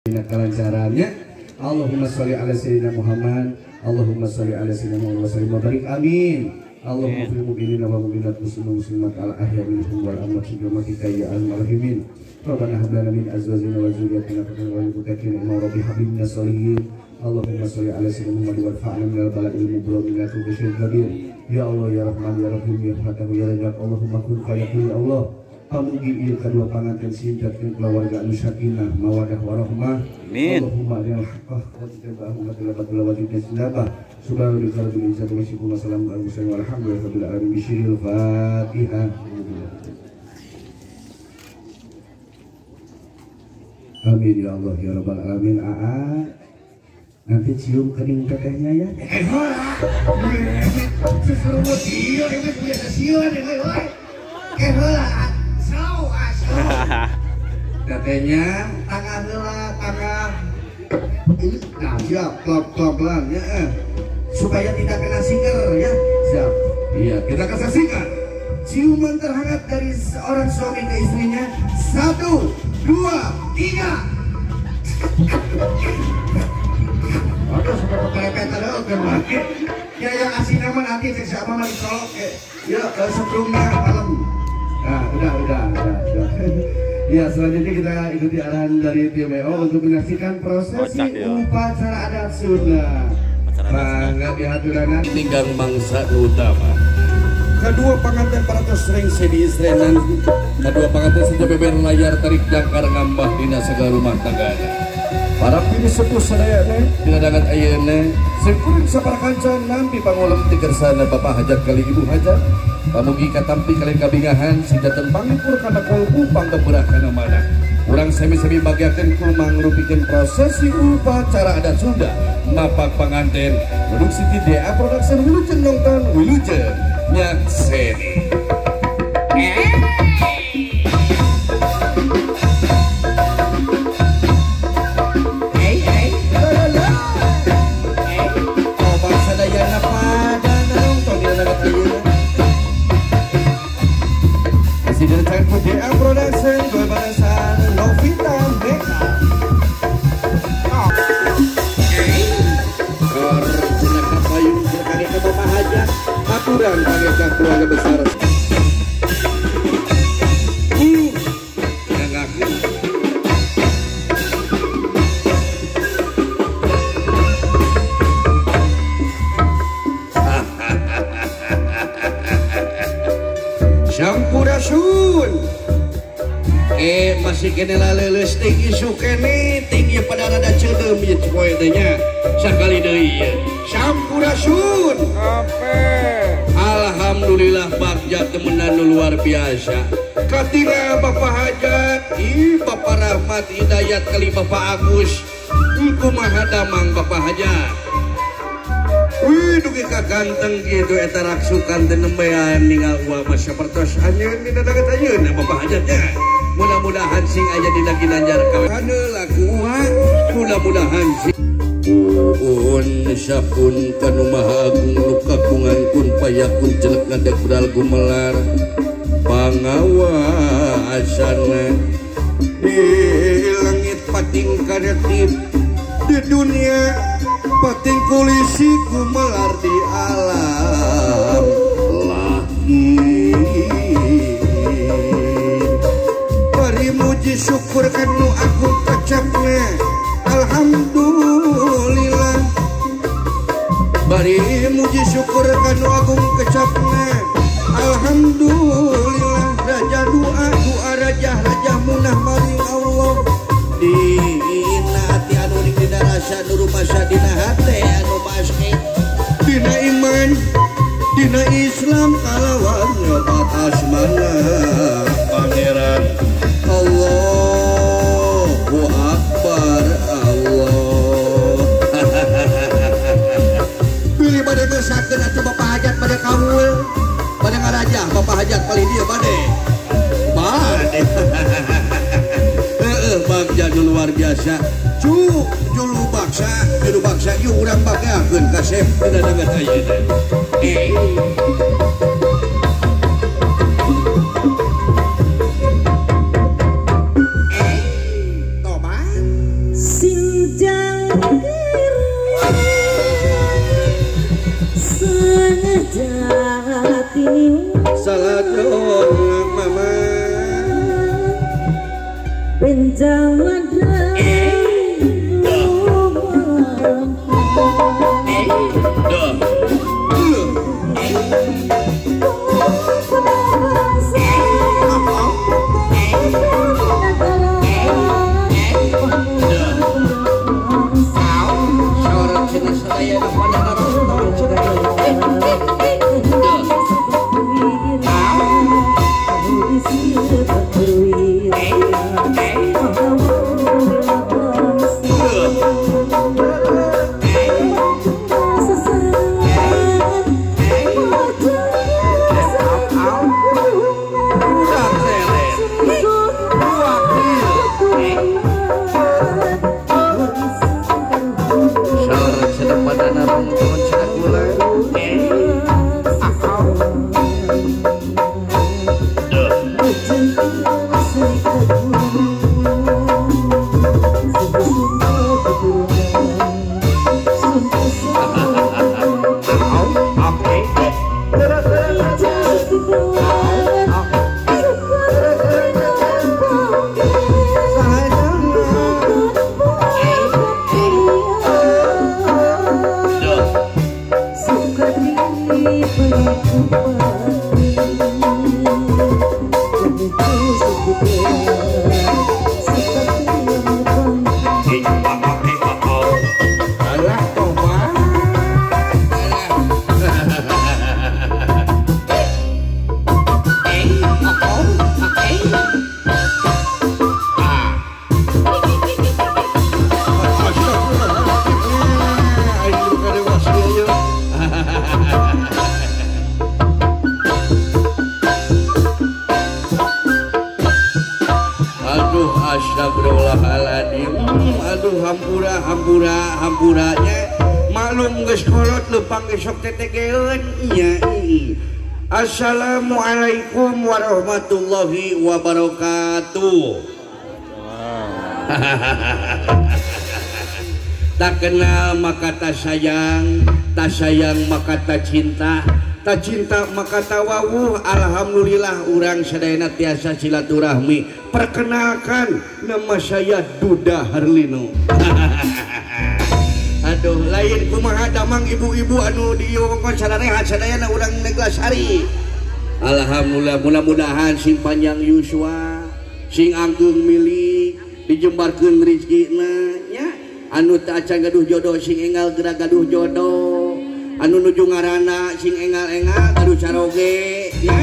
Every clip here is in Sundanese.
Kelancarannya. Allahumma sholli ala sayyidina Muhammad. Allahumma sholli ala sayyidina Muhammad wa sallim wa barik. Amin. Allahumma fil mu'minina wal mu'minat muslimin muslimat al ahya minhum wal amwat bi rahmatika ya arhamar rahimin. Rabbana hab lana min azwajina wa dzurriyyatina qurrata a'yun waj'alna lil muttaqina imama. Allahumma sholli ala sayyidina Muhammad warfa'na minal bala'il mubram min kulli syai'in kabir. Ya Allah ya Rahman ya Rahim ya Fatah ya Razzaq. Allahumma kun fayakun ya Allah. Pamugi ieu kadua panganten singkatkeun keluarga anu sakinah mawadah warahmah. Amin. Allahumma arinal haqqah wa tabi'ahu wa talabatul wa tajnabah. Subhanaka rabbil izzati wa yasifun wa salamun alal mursalin walhamdulillahi rabbil alamin. Bismillahil Fatihah. Amin ya Allah ya rabbal alamin. Aa, nanti cium kening tetehnya ya. Tetehnya tangan heula, tangan. Nah, siap, klop-klop ya. Supaya tidak kena singer ya. Siap. Iya, kita akan saksikan ciuman terhangat dari seorang suami ke istrinya. 1, 2, 3. Aduh, sampai kepelepetan ya. Ya, yang asli nama nanti siapa mah dicolok ya, sebelumnya malam. Nah, udah. Ya, selanjutnya kita ikuti arahan dari tim EO untuk menyaksikan prosesi upacara adat Sunda. Bangga dihaturanan tinggal mangsa utama. Kedua panganten paratos sering sedi istrenan. Kedua panganten saja beber layar tarik jangkar ngambah dina segala rumah tanggana. Para pilih sepuh sadayana dina dangan ayeuna sekuring sapara kanca nampi pangulem ti kersana Bapak Hajat kali Ibu Hajat. Pamugi katampi kalian kabingahan sing janten pangipur kana kolbu panggeberah kana mana. Urang sami-sami bagiakeun ku mangrupikeun prosesi upacara adat Sunda mapak panganten produksi DA Production wilujeng nonton wilujeng nyakseni. DA Production gue balasan Novita Meka. Kor jenaka payung jenaka ke Bapak Hajat aturan kangge ka keluarga besar. Sampurasun. Masih kene laleuleus ting isu kene ting ieu pada rada ceudeum ieu poe teh nya. Sakali deui ieu. Sampurasun. Alhamdulillah bagja temenan nu luar biasa. Katinga Bapak Hajat, Bapak Rahmat Hidayat kali Bapak Agus. Kumaha damang Bapak Hajat. Wih, dugi ka ganteng gitu eta raksukan teh nembean ninggal uang mah sapertos anjeun dina daget ayeuna Bapak Hajatnya. Mudah-mudahan sing aya dina ginanjar kawe laku uang, mudah-mudahan sing un sapun kanu maha agung nu kagungan kun payakun jelek ngadeg budal gumelar pangawasana di langit pating karetip di dunia pating kulisi gumelar di alam langit. Bari muji syukur kanu agung kecapna alhamdulillah. Bari muji syukur kanu agung kecapna alhamdulillah. Raja doa doa raja raja munah maring Allah. Dina hati anu dina rasa nu rumasa dina hate anu basket dina iman dina Islam kalawan nyobat asmana pangeran Allahu Akbar Allah. Pilih bade ngeusakeun atuh Bapak Hajat bade kawul bade ngarajah Bapak Hajat palih dieu bade bade. Heeh bagja nu luar biasa cu julu baksa ieu urang bagakeun kasep dina danget ayeuna. Tobat. Sejati salajong mama benjangan Astagfirullahaladzim. Aduh hampura hampura hampuranya maklum geus kolot leumpang gesok tetegeun nya. Assalamualaikum warahmatullahi wabarakatuh. Tak kenal maka tak sayang, tak sayang maka tak cinta, tak cinta maka tak wawuh. Alhamdulillah urang sadayana tiasa silaturahmi. Perkenalkan, nama saya Duda Harlino. Aduh, lain kumaha damang ibu-ibu anu di wewengkon sararehat sadayana urang Neglasari. Alhamdulillah, mudah-mudahan sing panjang yuswa, sing anggeung milik, dijembarkeun rezekina nya. Anu teu acan gaduh jodoh sing enggal geura gaduh jodoh. Anu nuju ngaranna sing engal-engal gaduh caroge ya.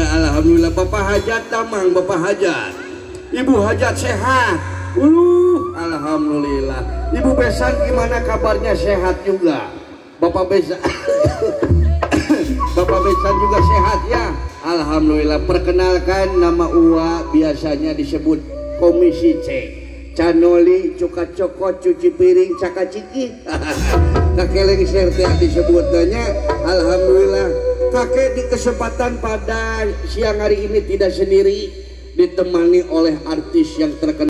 Alhamdulillah Bapak Hajat damang, Bapak Hajat, Ibu Hajat sehat. Alhamdulillah. Ibu Besan gimana kabarnya, sehat juga? Bapak Besan Bapak Besan juga sehat ya. Alhamdulillah. Perkenalkan, nama Uwa biasanya disebut Komisi C. Canoli, cuka cokot, cuci piring, caka ciki. Kakek lengser teh disebutnya. Alhamdulillah. Kakek di kesempatan pada siang hari ini tidak sendiri, ditemani oleh artis yang terkenal.